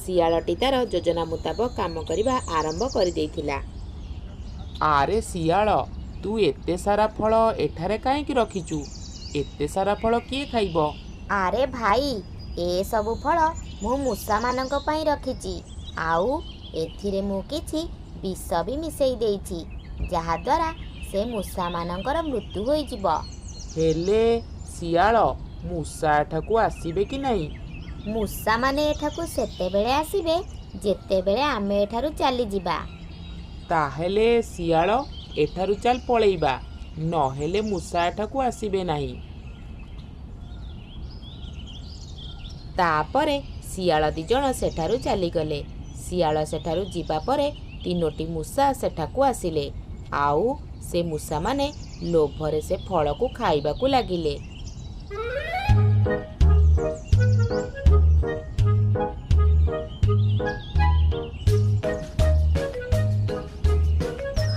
ଶିଆଳଟି ତାର ଯୋଜନା ମୁତାବକ କାମ କରିବା ଆରମ୍ଭ କରିଦେଇଥିଲା। ଆରେ ଶିଆଳ, ତୁ ଏତେ ସାରା ଫଳ ଏଠାରେ କାହିଁକି ରଖିଛୁ? ଏତେ ସାରା ଫଳ କିଏ ଖାଇବ? ଆରେ ଭାଇ, ଏସବୁ ଫଳ ମୁଁ ମୂଷାମାନଙ୍କ ପାଇଁ ରଖିଛି। ଆଉ ଏଥିରେ ମୁଁ କିଛି ବିଷ ବି ମିଶେଇ ଦେଇଛି, ଯାହାଦ୍ୱାରା ସେ ମୂଷାମାନଙ୍କର ମୃତ୍ୟୁ ହୋଇଯିବ। ହେଲେ ଶିଆଳ, ମୂଷା ଏଠାକୁ ଆସିବେ କି ନାହିଁ? ମୂଷାମାନେ ଏଠାକୁ ସେତେବେଳେ ଆସିବେ ଯେତେବେଳେ ଆମେ ଏଠାରୁ ଚାଲିଯିବା। ତାହେଲେ ଶିଆଳ, ଏଠାରୁ ଚାଲ ପଳେଇବା, ନହେଲେ ମୂଷା ଏଠାକୁ ଆସିବେ ନାହିଁ। ତାପରେ ଶିଆଳ ଦିଜଣ ସେଠାରୁ ଚାଲିଗଲେ। ଶିଆଳ ସେଠାରୁ ଯିବା ପରେ ତିନୋଟି ମୂଷା ସେଠାକୁ ଆସିଲେ। ଆଉ ସେ ମୂଷାମାନେ ଲୋଭରେ ସେ ଫଳକୁ ଖାଇବାକୁ ଲାଗିଲେ।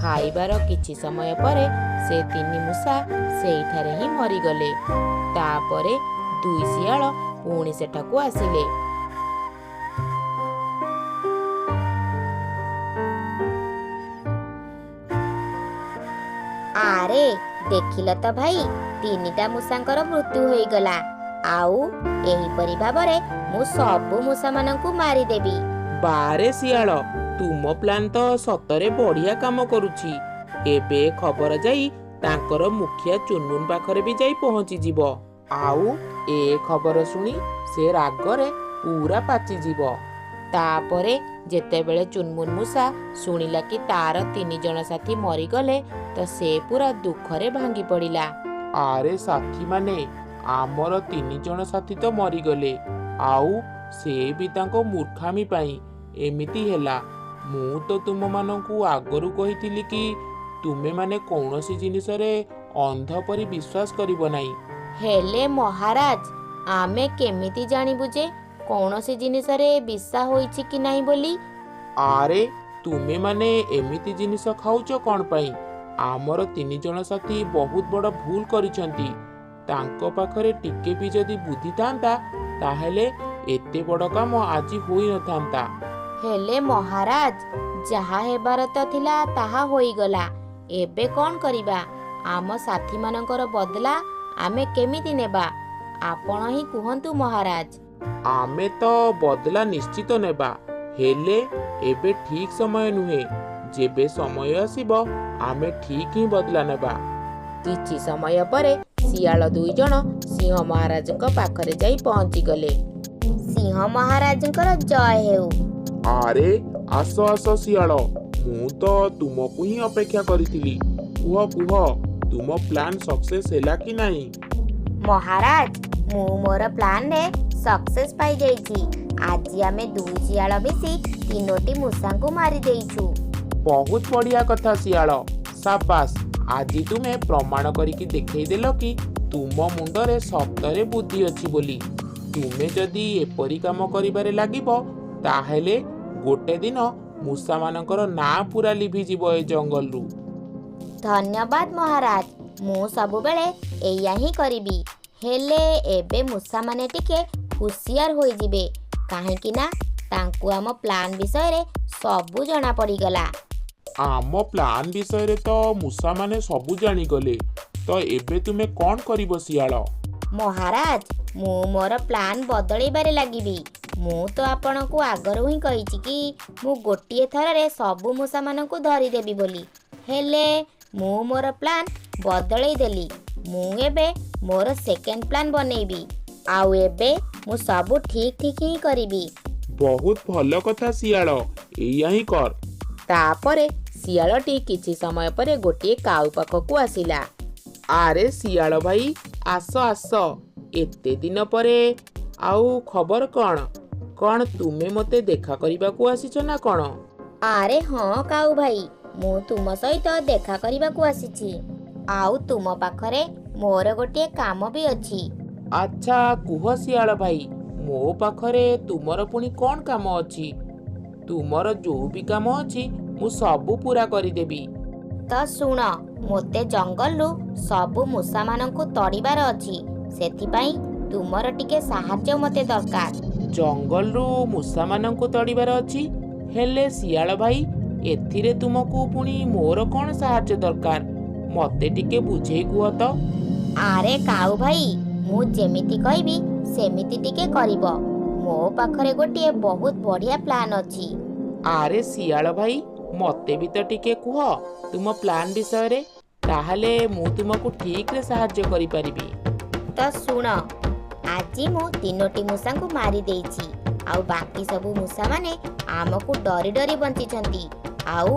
ଖାଇବାର କିଛି ସମୟ ପରେ ସେ ତିନି ମୂଷା ସେଇଠାରେ ହିଁ ମରିଗଲେ। ତାପରେ ଦୁଇ ଶିଆଳ ପୁଣି ସେଠାକୁ ଆସିଲେ। ଆରେ ଦେଖିଲ ତ ଭାଇ, ତିନିଟା ମୂଷାଙ୍କର ମୃତ୍ୟୁ ହୋଇଗଲା। ଆଉ ଏହିପରି ଭାବରେ ମୁଁ ସବୁ ମୂଷାମାନଙ୍କୁ ମାରିଦେବି। ବାରେ ଶିଆଳ, ତୁମ ପ୍ଲାନ୍ ତ ସତରେ ବଢିଆ କାମ କରୁଛି। ଏବେ ଖବର ଯାଇ ତାଙ୍କର ମୁଖିଆ ଚୁନମୁନ ପାଖରେ ବି ଯାଇ ପହଞ୍ଚିଯିବ, ଆଉ ଏ ଖବର ଶୁଣି ସେ ରାଗରେ ପୁରା ପାଚିଯିବ। ତାପରେ ଯେତେବେଳେ ଚୁନମୁନ ମୂଷା ଶୁଣିଲା କି ତାର ତିନି ଜଣ ସାଥୀ ମରିଗଲେ, ତ ସେ ପୁରା ଦୁଃଖରେ ଭାଙ୍ଗି ପଡ଼ିଲା। ଆରେ ସାଥୀମାନେ, ଆମର ତିନି ଜଣ ସାଥୀ ତ ମରିଗଲେ, ଆଉ ସେ ବି ତାଙ୍କ ମୂର୍ଖାମି ପାଇଁ ଏମିତି ହେଲା। ମୁଁ ତ ତୁମମାନଙ୍କୁ ଆଗରୁ କହିଥିଲି କି ତୁମେମାନେ କୌଣସି ଜିନିଷରେ ଅନ୍ଧ ପରି ବିଶ୍ୱାସ କରିବ ନାହିଁ। ହେଲେ ମହାରାଜ, ଆମେ କେମିତି ଜାଣିବୁ ଯେ କୌଣସି ଜିନିଷରେ ବିଷା ହୋଇଛି କି ନାହିଁ ବୋଲି? ଆରେ ତୁମେମାନେ ଏମିତି ଜିନିଷ ଖାଉଛ କ'ଣ ପାଇଁ? ଆମର ତିନି ଜଣ ସାଥୀ ବହୁତ ବଡ଼ ଭୁଲ କରିଛନ୍ତି। ତାଙ୍କ ପାଖରେ ଟିକେ ବି ଯଦି ବୁଦ୍ଧି ଥାନ୍ତା, ତାହେଲେ ଏତେ ବଡ଼ କାମ ଆଜି ହୋଇନଥାନ୍ତା। ହେଲେ ମହାରାଜ, ଯାହା ହେବାର ତ ଥିଲା ତାହା ହୋଇଗଲା। ଏବେ କ'ଣ କରିବା? ଆମ ସାଥୀମାନଙ୍କର ବଦଲା ଆମେ କେମିତି ନେବା? ଆପଣ ହିଁ କୁହନ୍ତୁ ମହାରାଜ। ଆମେ ତ ବଦଲା ନିଶ୍ଚିତ ନେବା, ହେଲେ ଏବେ ଠିକ ସମୟ ନୁହେଁ। ଯେବେ ସମୟ ଆସିବ, ଆମେ ଠିକ ହିଁ ବଦଲା ନେବା। କିଛି ସମୟ ପରେ ଶିଆଳ ଦୁଇ ଜଣ ସିଂହ ମହାରାଜଙ୍କ ପାଖରେ ଯାଇ ପହଞ୍ଚିଗଲେ। ସିଂହ ମହାରାଜଙ୍କର ଜୟ ହେଉ। ଆରେ ଆସ ଆସ ଶିଆଳ, ମୁଁ ତ ତୁମକୁ ହିଁ ଅପେକ୍ଷା କରିଥିଲି। କୁହ କୁହ, ତୁମ ପ୍ଲାନ୍ ସକ୍ସେସ୍ ହେଲା କି ନାହିଁ? ମହାରାଜ, ମୁଁ ମୋର ପ୍ଲାନରେ ସକ୍ସେସ୍ ପାଇଯାଇଛି। ଆଜି ଆମେ ଦୁଇ ଶିଆଳ ମିଶି ତିନୋଟି ମୂଷାଙ୍କୁ ମାରି ଦେଇଛୁ। ବହୁତ ବଢିଆ କଥା ଶିଆଳ, ସାବାସ୍। ଆଜି ତୁମେ ପ୍ରମାଣ କରିକି ଦେଖେଇଦେଲ କି ତୁମ ମୁଣ୍ଡରେ ସତରେ ବୁଦ୍ଧି ଅଛି ବୋଲି। ତୁମେ ଯଦି ଏପରି କାମ କରିବାରେ ଲାଗିବ, ତାହେଲେ ଗୋଟେ ଦିନ ମୂଷାମାନଙ୍କର ନାଁ ପୁରା ଲିଭିଯିବ ଏ ଜଙ୍ଗଲରୁ। ଧନ୍ୟବାଦ ମହାରାଜ, ମୁଁ ସବୁବେଳେ ଏଇଆ ହିଁ କରିବି। ହେଲେ ଏବେ ମୂଷାମାନେ ଟିକେ ହୁସିଆର ହୋଇଯିବେ, କାହିଁକି ନା ତାଙ୍କୁ ଆମ ପ୍ଲାନ୍ ବିଷୟରେ ସବୁ ଜଣା ପଡ଼ିଗଲା। ଆମ ପ୍ଲାନ୍ ବିଷୟରେ ତ ମୂଷାମାନେ ସବୁ ଜାଣିଗଲେ, ତ ଏବେ ତୁମେ କ'ଣ କରିବ ଶିଆଳ? ମହାରାଜ, ମୁଁ ମୋର ପ୍ଲାନ୍ ବଦଳେଇବାରେ ଲାଗିବି। ମୁଁ ତ ଆପଣଙ୍କୁ ଆଗରୁ ହିଁ କହିଛି କି ମୁଁ ଗୋଟିଏ ଥରରେ ସବୁ ମୂଷାମାନଙ୍କୁ ଧରିଦେବି ବୋଲି। ହେଲେ ମୁଁ ମୋର ପ୍ଲାନ୍ ବଦଳେଇ ଦେଲି। ମୁଁ ଏବେ ମୋର ସେକେଣ୍ଡ ପ୍ଲାନ୍ ବନେଇବି, ଆଉ ଏବେ ମୁଁ ସବୁ ଠିକ୍ ଠିକ୍ ହିଁ କରିବି। ବହୁତ ଭଲ କଥା ଶିଆଳ, ଏଇଆ ହିଁ କର। ତାପରେ ଶିଆଳଟି କିଛି ସମୟ ପରେ ଗୋଟିଏ କାଉ ପାଖକୁ ଆସିଲା। ଆରେ ଶିଆଳ ଭାଇ, ଆସ ଆସ, ଏତେ ଦିନ ପରେ। ଆଉ ଖବର କ'ଣ? କ'ଣ ତୁମେ ମୋତେ ଦେଖା କରିବାକୁ ଆସିଛ ନା କ'ଣ? ଆରେ ହଁ କାଉ ଭାଇ, ମୁଁ ତୁମ ସହିତ ଦେଖା କରିବାକୁ ଆସିଛି, ଆଉ ତୁମ ପାଖରେ ମୋର ଗୋଟିଏ କାମ ବି ଅଛି। ଆଚ୍ଛା କୁହ ଶିଆଳ ଭାଇ, ମୋ ପାଖରେ ତୁମର ପୁଣି କ'ଣ କାମ ଅଛି? ତୁମର ଯୋଉ ବି କାମ ଅଛି ମୁଁ ସବୁ ପୂରା କରିଦେବି। ତ ଶୁଣ, ମୋତେ ଜଙ୍ଗଲରୁ ସବୁ ମୂଷାମାନଙ୍କୁ ତଡ଼ିବାର ଅଛି। ସେଥିପାଇଁ ତୁମର ଟିକେ ସାହାଯ୍ୟ ମୋତେ ଦରକାର। ଜଙ୍ଗଲରୁ ମୂଷାମାନଙ୍କୁ ତଡ଼ିବାର ଅଛି? ହେଲେ ଶିଆଳ ଭାଇ, ଏଥିରେ ତୁମକୁ ପୁଣି ମୋର କ'ଣ ସାହାଯ୍ୟ ଦରକାର? ମତେ ଟିକେ ବୁଝେଇ କୁହ ତ। ଆରେ କାଉ ଭାଇ, ମୁଁ ଯେମିତି କହିବି ସେମିତି ଟିକେ କରିବ। ମୋ ପାଖରେ ଗୋଟିଏ ବହୁତ ବଢ଼ିଆ ପ୍ଲାନ୍ ଅଛି। ଆରେ ଶିଆଳ ଭାଇ, ମତେ ବି ତ ଟିକେ କୁହ ତୁମ ପ୍ଲାନ୍ ବିଷୟରେ, ତାହେଲେ ମୁଁ ତୁମକୁ ଠିକରେ ସାହାଯ୍ୟ କରିପାରିବି। ତ ଶୁଣ, ଆଜି ମୁଁ ତିନୋଟି ମୂଷାଙ୍କୁ ମାରି ଦେଇଛି, ଆଉ ବାକି ସବୁ ମୂଷାମାନେ ଆମକୁ ଡରି ଡରି ବଞ୍ଚିଛନ୍ତି। ଆଉ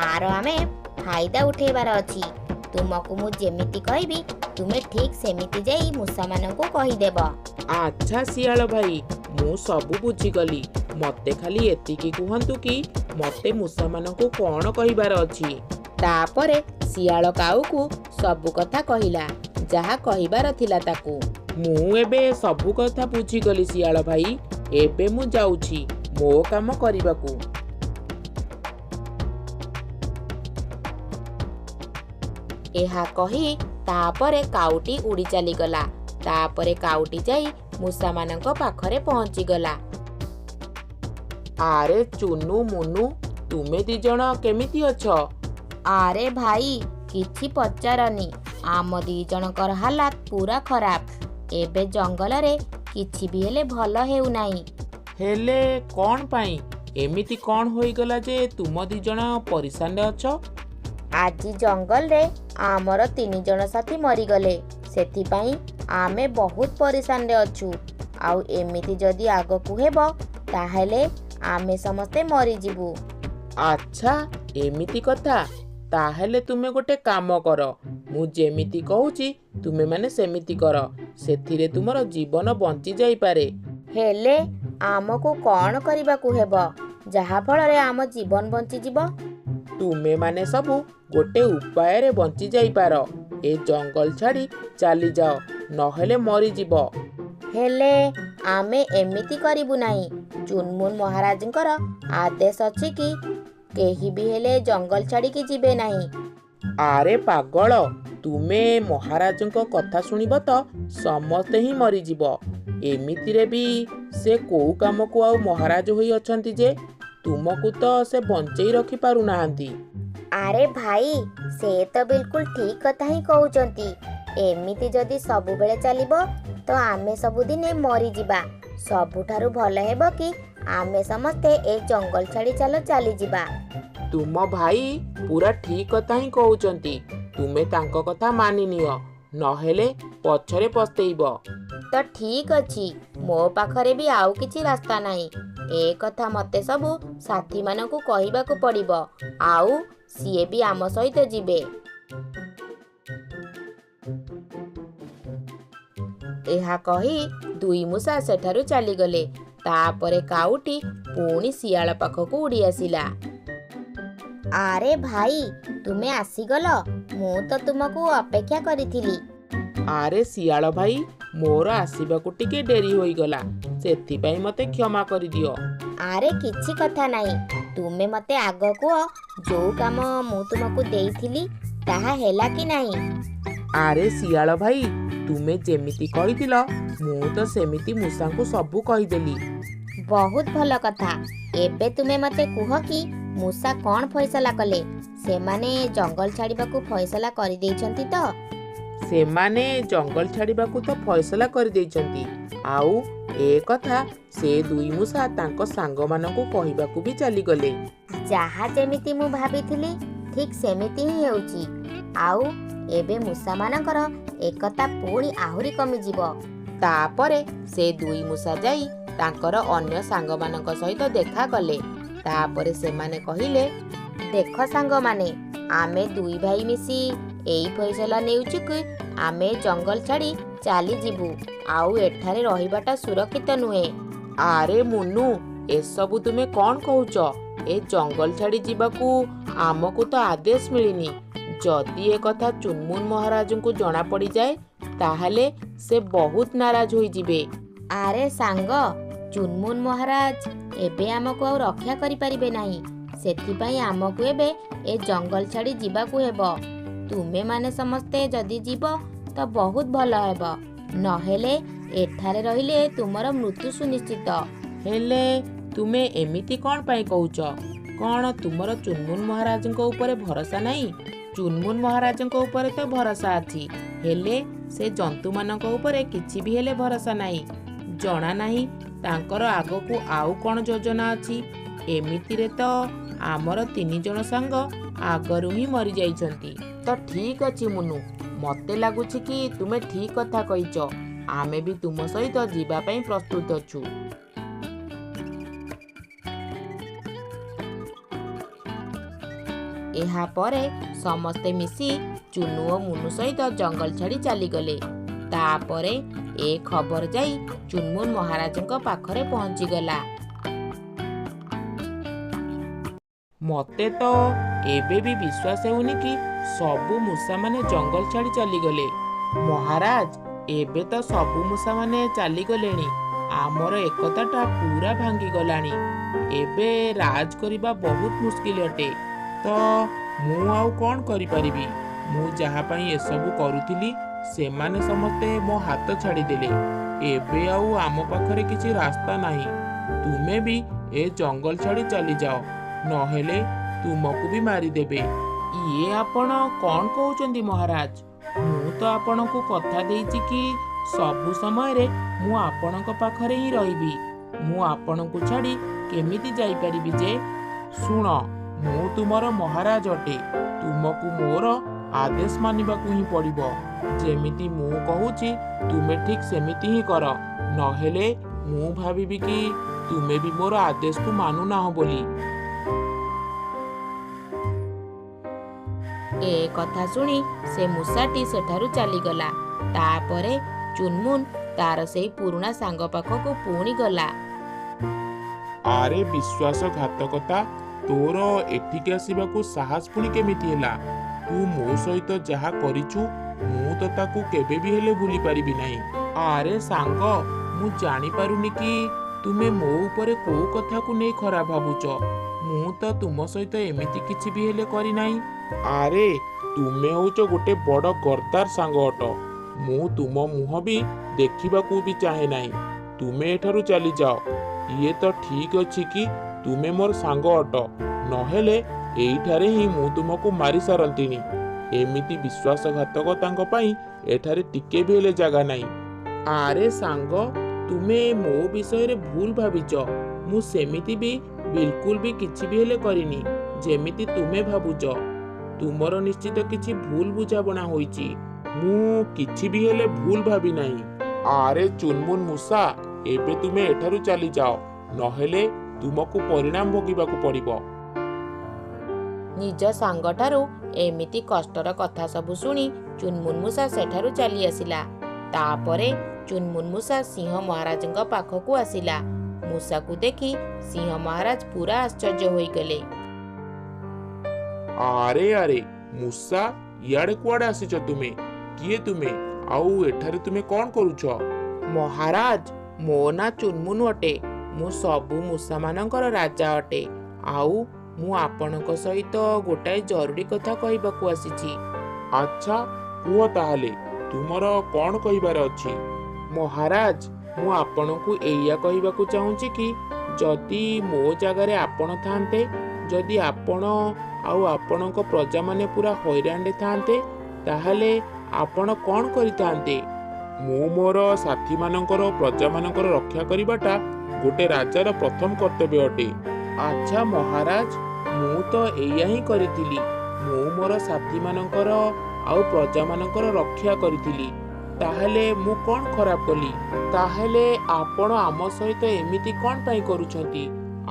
ଆର ଆମେ ଫାଇଦା ଉଠେଇବାର ଅଛି। ତୁମକୁ ମୁଁ ଯେମିତି କହିବି, ତୁମେ ଠିକ୍ ସେମିତି ଯାଇ ମୂଷାମାନଙ୍କୁ କହିଦେବ। ଆଚ୍ଛା ଶିଆଳ ଭାଇ, ମୁଁ ସବୁ ବୁଝିଗଲି। ମତେ ଖାଲି ଏତିକି କୁହନ୍ତୁ କି ମତେ ମୂଷାମାନଙ୍କୁ କ'ଣ କହିବାର ଅଛି। ତାପରେ ଶିଆଳ କାଉକୁ ସବୁ କଥା କହିଲା, ଯାହା କହିବାର ଥିଲା ତାକୁ। ମୁଁ ଏବେ ସବୁ କଥା ବୁଝିଗଲି ଶିଆଳ ଭାଇ। ଏବେ ମୁଁ ଯାଉଛି ମୋ କାମ କରିବାକୁ। ଏହା କହି ତାପରେ କାଉଟି ଉଡ଼ି ଚାଲିଗଲା। ତାପରେ କାଉଟି ଯାଇ ମୂଷାମାନଙ୍କ ପାଖରେ ପହଞ୍ଚିଗଲା। ଆରେ ଚୁନୁ, ମୁନୁ, ତୁମେ ଦି ଜଣ କେମିତି ଅଛ? ଆରେ ଭାଇ, କିଛି ପଚାରନି, ଆମ ଦି ଜଣଙ୍କର ହାଲାତ ପୁରା ଖରାପ। ଏବେ ଜଙ୍ଗଲରେ କିଛି ବି ହେଲେ ଭଲ ହେଉନାହିଁ। ହେଲେ କ'ଣ ପାଇଁ? ଏମିତି କ'ଣ ହୋଇଗଲା ଯେ ତୁମ ଦି ଜଣ ପରିଶାନରେ ଅଛ? ଆଜି ଜଙ୍ଗଲରେ ଆମର ତିନି ଜଣ ସାଥୀ ମରିଗଲେ, ସେଥିପାଇଁ ଆମେ ବହୁତ ପରିଶାନରେ ଅଛୁ। ଆଉ ଏମିତି ଯଦି ଆଗକୁ ହେବ, ତାହେଲେ ଆମେ ସମସ୍ତେ ମରିଯିବୁ। ଆଚ୍ଛା, ଏମିତି କଥା। ତାହେଲେ ତୁମେ ଗୋଟେ କାମ କର, ମୁଁ ଯେମିତି କହୁଛି ତୁମେମାନେ ସେମିତି କର, ସେଥିରେ ତୁମର ଜୀବନ ବଞ୍ଚି ଯାଇପାରେ। ହେଲେ ଆମକୁ କ'ଣ କରିବାକୁ ହେବ ଯାହାଫଳରେ ଆମ ଜୀବନ ବଞ୍ଚିଯିବ? ତୁମେମାନେ ସବୁ ଗୋଟେ ଉପାୟରେ ବଞ୍ଚି ଯାଇପାର। ଏ ଜଙ୍ଗଲ ଛାଡ଼ି ଚାଲିଯାଅ, ନହେଲେ ମରିଯିବ। ହେଲେ ଆମେ ଏମିତି କରିବୁ ନାହିଁ। ଚୁନମୁନ ମହାରାଜଙ୍କର ଆଦେଶ ଅଛି କି କେହି ବି ହେଲେ ଜଙ୍ଗଲ ଛାଡ଼ିକି ଯିବେ ନାହିଁ। ଆରେ ପାଗଳ, ତୁମେ ମହାରାଜଙ୍କ କଥା ଶୁଣିବ ତ ସମସ୍ତେ ହିଁ ମରିଯିବ। ଏମିତିରେ ବି ସେ କୋଉ କାମକୁ ଆଉ ମହାରାଜ ହୋଇ ଅଛନ୍ତି ଯେ? ତୁମକୁ ତ ସେ ବଞ୍ଚେଇ ରଖିପାରୁନାହାନ୍ତି। ଆରେ ଭାଇ, ସେ ତ ବିଲକୁଲ ଠିକ୍ କଥା ହିଁ କହୁଛନ୍ତି। ଏମିତି ଯଦି ସବୁବେଳେ ଚାଲିବ ତ ଆମେ ସବୁଦିନେ ମରିଯିବା। ସବୁଠାରୁ ଭଲ ହେବ କି ଆମେ ସମସ୍ତେ ଏ ଜଙ୍ଗଲ ଛାଡ଼ି ଚାଲ ଚାଲିଯିବା। ତୁମ ଭାଇ ପୁରା ଠିକ୍ କଥା ହିଁ କହୁଛନ୍ତି। ତୁମେ ତାଙ୍କ କଥା ମାନିନିଅ, ନହେଲେ ପଛରେ ପସ୍ତେଇବ। ତ ଠିକ୍ ଅଛି, ମୋ ପାଖରେ ବି ଆଉ କିଛି ରାସ୍ତା ନାହିଁ। ଏ କଥା ମତେ ସବୁ ସାଥୀମାନଙ୍କୁ କହିବାକୁ ପଡ଼ିବ, ଆଉ ସିଏ ବି ଆମ ସହିତ ଯିବେ। ଏହା କହି ଦୁଇ ମୂଷା ସେଠାରୁ ଚାଲିଗଲେ। ତାପରେ କାଉଟି ପୁଣି ଶିଆଳ ପାଖକୁ ଉଡ଼ି ଆସିଲା। ଆରେ ଭାଇ, ତୁମେ ଆସିଗଲ! ମୁଁ ତ ତୁମକୁ ଅପେକ୍ଷା କରିଥିଲି। ଆରେ ଶିଆଳ ଭାଇ, ମୋର ଆସିବାକୁ ଟିକେ ଡେରି ହୋଇଗଲା, ସେଥିପାଇଁ ମତେ କ୍ଷମା କରିଦିଅ। ଆରେ କିଛି କଥା ନାହିଁ। ତୁମେ ମତେ ଆଗ କୁହ, ଯୋଉ କାମ ମୁଁ ତୁମକୁ ଦେଇଥିଲି ତାହା ହେଲା କି ନାହିଁ? ଆରେ ଶିଆଳ ଭାଇ, ତୁମେ ଯେମିତି କହିଥିଲ ମୁଁ ତ ସେମିତି ମୂଷାଙ୍କୁ ସବୁ କହିଦେଲି। ବହୁତ ଭଲ କଥା। ଏବେ ତୁମେ ମତେ କୁହ କି ମୂଷା କ'ଣ ଫଇସଲା କଲେ? ସେମାନେ ଜଙ୍ଗଲ ଛାଡ଼ିବାକୁ ଫଇସଲା କରିଦେଇଛନ୍ତି ତ? ସେମାନେ ଜଙ୍ଗଲ ଛାଡ଼ିବାକୁ ତ ଫଇସଲା କରିଦେଇଛନ୍ତି, ଆଉ ଏ କଥା ସେ ଦୁଇ ମୂଷା ତାଙ୍କ ସାଙ୍ଗମାନଙ୍କୁ କହିବାକୁ ବି ଚାଲିଗଲେ। ଯାହା ଯେମିତି ମୁଁ ଭାବିଥିଲି ଠିକ୍ ସେମିତି ହିଁ ହେଉଛି। ଆଉ ଏବେ ମୂଷାମାନଙ୍କର ଏକତା ପୁଣି ଆହୁରି କମିଯିବ। ତାପରେ ସେ ଦୁଇ ମୂଷା ଯାଇ ତାଙ୍କର ଅନ୍ୟ ସାଙ୍ଗମାନଙ୍କ ସହିତ ଦେଖା କଲେ। ତାପରେ ସେମାନେ କହିଲେ, ଦେଖ ସାଙ୍ଗମାନେ, ଆମେ ଦୁଇ ଭାଇ ମିଶି ଏଇ ଫଇସଲା ନେଉଛୁ କି ଆମେ ଜଙ୍ଗଲ ଛାଡ଼ି ଚାଲିଯିବୁ, ଆଉ ଏଠାରେ ରହିବାଟା ସୁରକ୍ଷିତ ନୁହେଁ। ଆରେ ମୁନୁ, ଏସବୁ ତୁମେ କ'ଣ କହୁଛ? ଏ ଜଙ୍ଗଲ ଛାଡ଼ି ଯିବାକୁ ଆମକୁ ତ ଆଦେଶ ମିଳିନି। ଯଦି ଏ କଥା ଚୁନମୁନ ମହାରାଜଙ୍କୁ ଜଣା ପଡ଼ିଯାଏ, ତାହେଲେ ସେ ବହୁତ ନାରାଜ ହୋଇଯିବେ। ଆରେ ସାଙ୍ଗ, ଚୁନମୁନ ମହାରାଜ ଏବେ ଆମକୁ ଆଉ ରକ୍ଷା କରିପାରିବେ ନାହିଁ। ସେଥିପାଇଁ ଆମକୁ ଏବେ ଏ ଜଙ୍ଗଲ ଛାଡ଼ି ଯିବାକୁ ହେବ। ତୁମେମାନେ ସମସ୍ତେ ଯଦି ଯିବ ତ ବହୁତ ଭଲ ହେବ, ନହେଲେ ଏଠାରେ ରହିଲେ ତୁମର ମୃତ୍ୟୁ ସୁନିଶ୍ଚିତ। ହେଲେ ତୁମେ ଏମିତି କ'ଣ ପାଇଁ କହୁଛ? କ'ଣ ତୁମର ଚୁନମୁନ ମହାରାଜଙ୍କ ଉପରେ ଭରସା ନାହିଁ? ଚୁନମୁନ ମହାରାଜଙ୍କ ଉପରେ ତ ଭରସା ଅଛି, ହେଲେ ସେ ଜନ୍ତୁମାନଙ୍କ ଉପରେ କିଛି ବି ହେଲେ ଭରସା ନାହିଁ। ଜଣା ନାହିଁ ତାଙ୍କର ଆଗକୁ ଆଉ କ'ଣ ଯୋଜନା ଅଛି। ଏମିତିରେ ତ ଆମର 3 ଜଣ ସାଙ୍ଗ ଆଗରୁ ହିଁ ମରିଯାଇଛନ୍ତି। ତ ଠିକ୍ ଅଛି ମୁନୁ, ମତେ ଲାଗୁଛି କି ତୁମେ ଠିକ୍ କଥା କହିଛ। ଆମେ ବି ତୁମ ସହିତ ଯିବା ପାଇଁ ପ୍ରସ୍ତୁତ ଅଛୁ। ଏହାପରେ ସମସ୍ତେ ମିଶି ଚୁନୁ ଓ ମୁନୁ ସହିତ ଜଙ୍ଗଲ ଛାଡ଼ି ଚାଲିଗଲେ। ତାପରେ ଏ ଖବର ଯାଇ ଚୁନମୁନ ମହାରାଜଙ୍କ ପାଖରେ ପହଞ୍ଚିଗଲା। ମତେ ତ ଏବେ ବି ବିଶ୍ୱାସ ହେଉନି କି ସବୁ ମୂଷାମାନେ ଜଙ୍ଗଲ ଛାଡ଼ି ଚାଲିଗଲେ। ମହାରାଜ, ଏବେ ତ ସବୁ ମୂଷାମାନେ ଚାଲିଗଲେଣି, ଆମର ଏକତାଟା ପୁରା ଭାଙ୍ଗିଗଲାଣି। ଏବେ ରାଜ କରିବା ବହୁତ ମୁସ୍କିଲ ଅଟେ। ତ ମୁଁ ଆଉ କ'ଣ କରିପାରିବି? ମୁଁ ଯାହା ପାଇଁ ଏସବୁ କରୁଥିଲି, ସେମାନେ ସମସ୍ତେ ମୋ ହାତ ଛାଡ଼ିଦେଲେ। ଏବେ ଆଉ ଆମ ପାଖରେ କିଛି ରାସ୍ତା ନାହିଁ। ତୁମେ ବି ଏ ଜଙ୍ଗଲ ଛାଡ଼ି ଚାଲିଯାଅ, ନହେଲେ ତୁମକୁ ବି ମାରିଦେବେ। ଇଏ ଆପଣ କ'ଣ କହୁଛନ୍ତି ମହାରାଜ? ମୁଁ ତ ଆପଣଙ୍କୁ କଥା ଦେଇଛି କି ସବୁ ସମୟରେ ମୁଁ ଆପଣଙ୍କ ପାଖରେ ହିଁ ରହିବି। ମୁଁ ଆପଣଙ୍କୁ ଛାଡ଼ି କେମିତି ଯାଇପାରିବି ଯେ? ଶୁଣ, ମୁଁ ତୁମର ମହାରାଜ ଅଟେ। ତୁମକୁ ମୋର ଆଦେଶ ମାନିବାକୁ ହିଁ ପଡ଼ିବ। ଯେମିତି ମୁଁ କହୁଛି, ତୁମେ ଠିକ୍ ସେମିତି ହିଁ କର, ନହେଲେ ମୁଁ ଭାବିବି କି ତୁମେ ବି ମୋର ଆଦେଶକୁ ମାନୁନାହଁ ବୋଲି। ଏ କଥା ଶୁଣି ସେ ମୂଷାଟି ସେଠାରୁ ଚାଲିଗଲା। ତାପରେ ଚୁନମୁନ ତାର ସେଇ ପୁରୁଣା ସାଙ୍ଗ ପାଖକୁ ପୁଣି ଗଲା। ଆରେ ବିଶ୍ୱାସଘାତକତା, ତୋର ଏଠିକି ଆସିବାକୁ ସାହସ ପୁଣି କେମିତି ହେଲା? ତୁ ମୋ ସହିତ ଯାହା କରିଛୁ, ମୁଁ ତ ତାକୁ କେବେ ବି ହେଲେ ଭୁଲି ପାରିବି ନାହିଁ। ଆରେ ସାଙ୍ଗ, ମୁଁ ଜାଣିପାରୁନି କି ତୁମେ ମୋ ଉପରେ କୋଉ କଥାକୁ ନେଇ ଖରାପ ଭାବୁଛ। ମୁଁ ତ ତୁମ ସହିତ ଏମିତି କିଛି ବି ହେଲେ କରିନାହିଁ। ଆରେ, ତୁମେ ହଉଛ ଗୋଟେ ବଡ଼ ଗର୍ଦ୍ଦାର ସାଙ୍ଗ ଅଟ। ମୁଁ ତୁମ ମୁହଁ ବି ଦେଖିବାକୁ ବି ଚାହେଁ ନାହିଁ। ତୁମେ ଏଠାରୁ ଚାଲିଯାଅ। ଇଏ ତ ଠିକ୍ ଅଛି କି ତୁମେ ମୋର ସାଙ୍ଗ ଅଟ, ନହେଲେ ଏଇଠାରେ ହିଁ ମୁଁ ତୁମକୁ ମାରି ସାରନ୍ତିଣି। ଏମିତି ବିଶ୍ୱାସଘାତକତାଙ୍କ ପାଇଁ ଏଠାରେ ଟିକେ ବି ହେଲେ ଜାଗା ନାହିଁ। ଆରେ ସାଙ୍ଗ, ତୁମେ ମୋ ବିଷୟରେ ଭୁଲ ଭାବିଛ। ମୁଁ ସେମିତି ବି ବିଲକୁଲ ବି କିଛି ବି ହେଲେ କରିନି, ଯେମିତି ତୁମେ ଭାବୁଛ। ତୁମର ନିଶ୍ଚିତ କିଛି ଭୁଲ ବୁଝାମଣା ହୋଇଛି। ମୁଁ କିଛି ବି ହେଲେ ଭୁଲ ଭାବି ନାହିଁ। ଆରେ ଚୁନମୁନ ମୂଷା, ଏବେ ତୁମେ ଏଠାରୁ ଚାଲିଯାଅ, ନହେଲେ ତୁମକୁ ପରିଣାମ ଭୋଗିବାକୁ ପଡ଼ିବ। ନିଜ ସାଙ୍ଗଠାରୁ ଏମିତି କଷ୍ଟର କଥା ସବୁ ଶୁଣି ଚୁନମୁନ ମୂଷା ସେଠାରୁ ଚାଲି ଆସିଲା। ତାପରେ ଚୁନମୁନ ମୂଷା ସିଂହ ମହାରାଜଙ୍କ ପାଖକୁ ଆସିଲା। ମୂଷାକୁ ଦେଖି ସିଂହ ମହାରାଜ ପୁରା ଆଶ୍ଚର୍ଯ୍ୟ ହୋଇଗଲେ। ଆରେ ଆରେ ମୂଷା, ଇଆଡ଼େ କୁଆଡ଼େ ଆସିଛ ତୁମେ? କିଏ ତୁମେ ଆଉ ଏଠାରେ ତୁମେ କ'ଣ କରୁଛ? ମହାରାଜ, ମୋ ନାଁ ଚୁନମୁନ ଅଟେ। ମୁଁ ସବୁ ମୂଷାମାନଙ୍କର ରାଜା ଅଟେ, ଆଉ ମୁଁ ଆପଣଙ୍କ ସହିତ ଗୋଟାଏ ଜରୁରୀ କଥା କହିବାକୁ ଆସିଛି। ଆଚ୍ଛା, କୁହ ତାହେଲେ, ତୁମର କ'ଣ କହିବାର ଅଛି? ମହାରାଜ, ମୁଁ ଆପଣଙ୍କୁ ଏଇଆ କହିବାକୁ ଚାହୁଁଛି କି ଯଦି ମୋ ଜାଗାରେ ଆପଣ ଥାନ୍ତେ, ଯଦି ଆପଣ ଆଉ ଆପଣଙ୍କ ପ୍ରଜାମାନେ ପୁରା ହଇରାଣରେ ଥାନ୍ତେ, ତାହେଲେ ଆପଣ କ'ଣ କରିଥାନ୍ତେ? ମୁଁ ମୋର ସାଥୀମାନଙ୍କର, ପ୍ରଜାମାନଙ୍କର ରକ୍ଷା କରିବାଟା ଗୋଟେ ରାଜାର ପ୍ରଥମ କର୍ତ୍ତବ୍ୟ ଅଟେ। ଆଚ୍ଛା ମହାରାଜ, ମୁଁ ତ ଏଇଆ ହିଁ କରିଥିଲି। ମୁଁ ମୋର ସାଥୀମାନଙ୍କର ଆଉ ପ୍ରଜାମାନଙ୍କର ରକ୍ଷା କରିଥିଲି। ତାହେଲେ ମୁଁ କ'ଣ ଖରାପ କଲି? ତାହେଲେ ଆପଣ ଆମ ସହିତ ଏମିତି କ'ଣ ପାଇଁ କରୁଛନ୍ତି?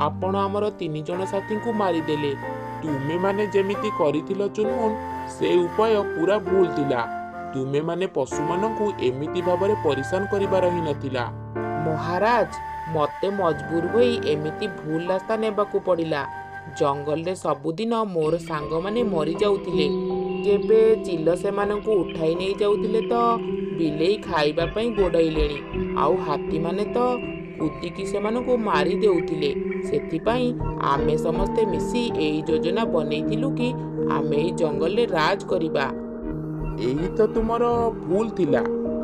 ଆପଣ ଆମର 3 ଜଣ ସାଥୀଙ୍କୁ ମାରିଦେଲେ। ତୁମେମାନେ ଯେମିତି କରିଥିଲ ଚୁନମୁନ, ସେ ଉପାୟ ପୁରା ଭୁଲ ଥିଲା। ତୁମେମାନେ ପଶୁମାନଙ୍କୁ ଏମିତି ଭାବରେ ପରିଶାନ କରିବାର ହିଁ ନଥିଲା। ମହାରାଜ, ମତେ ମଜବୁର ହୋଇ ଏମିତି ଭୁଲ ରାସ୍ତା ନେବାକୁ ପଡ଼ିଲା। ଜଙ୍ଗଲରେ ସବୁଦିନ ମୋର ସାଙ୍ଗମାନେ ମରିଯାଉଥିଲେ। କେବେ ଚିଲ ସେମାନଙ୍କୁ ଉଠାଇ ନେଇଯାଉଥିଲେ ତ ବିଲେଇ ଖାଇବା ପାଇଁ ଗୋଡ଼ାଇଲେଣି, ଆଉ ହାତୀମାନେ ତ କୁଦିକି ସେମାନଙ୍କୁ ମାରି ଦେଉଥିଲେ। ସେଥିପାଇଁ ଆମେ ସମସ୍ତେ ମିଶି ଏଇ ଯୋଜନା ବନେଇଥିଲୁ କି ଆମେ ଏଇ ଜଙ୍ଗଲରେ ରାଜ କରିବା। ଏଇ ତ ତୁମର ଭୁଲ ଥିଲା।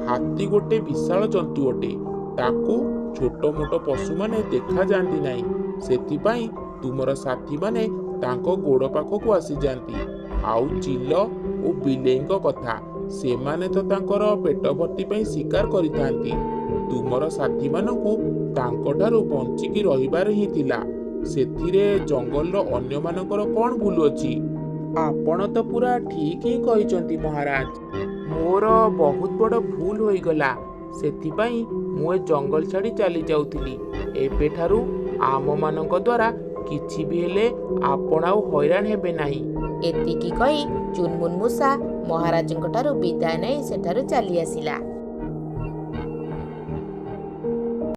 ହାତୀ ଗୋଟେ ବିଶାଳ ଜନ୍ତୁ ଅଟେ। ତାକୁ ଛୋଟ ମୋଟ ପଶୁମାନେ ଦେଖାଯାଆନ୍ତି ନାହିଁ। ସେଥିପାଇଁ ତୁମର ସାଥୀମାନେ ତାଙ୍କ ଗୋଡ଼ ପାଖକୁ ଆସିଯାଆନ୍ତି। ଆଉ ଚିଲ ଓ ବିଲେଇଙ୍କ କଥା, ସେମାନେ ତ ତାଙ୍କର ପେଟ ଭର୍ତ୍ତି ପାଇଁ ଶିକାର କରିଥାନ୍ତି। ତୁମର ସାଥୀମାନଙ୍କୁ ତାଙ୍କଠାରୁ ବଞ୍ଚିକି ରହିବାର ହିଁ ଥିଲା। ସେଥିରେ ଜଙ୍ଗଲର ଅନ୍ୟମାନଙ୍କର କ'ଣ ଭୁଲ ଅଛି? ଆପଣ ତ ପୁରା ଠିକ୍ ହିଁ କହିଛନ୍ତି ମହାରାଜ। ମୋର ବହୁତ ବଡ଼ ଭୁଲ ହୋଇଗଲା। ସେଥିପାଇଁ ମୁଁ ଏ ଜଙ୍ଗଲ ଛାଡ଼ି ଚାଲି ଯାଉଥିଲି। ଏବେଠାରୁ ଆମମାନଙ୍କ ଦ୍ୱାରା କିଛି ବି ହେଲେ ଆପଣ ଆଉ ହଇରାଣ ହେବେ ନାହିଁ। ଏତିକି କହି ଚୁନମୁନ ମୂଷା ମହାରାଜଙ୍କ ଠାରୁ ବିଦାୟ ନେଇ ସେଠାରୁ ଚାଲି ଆସିଲା।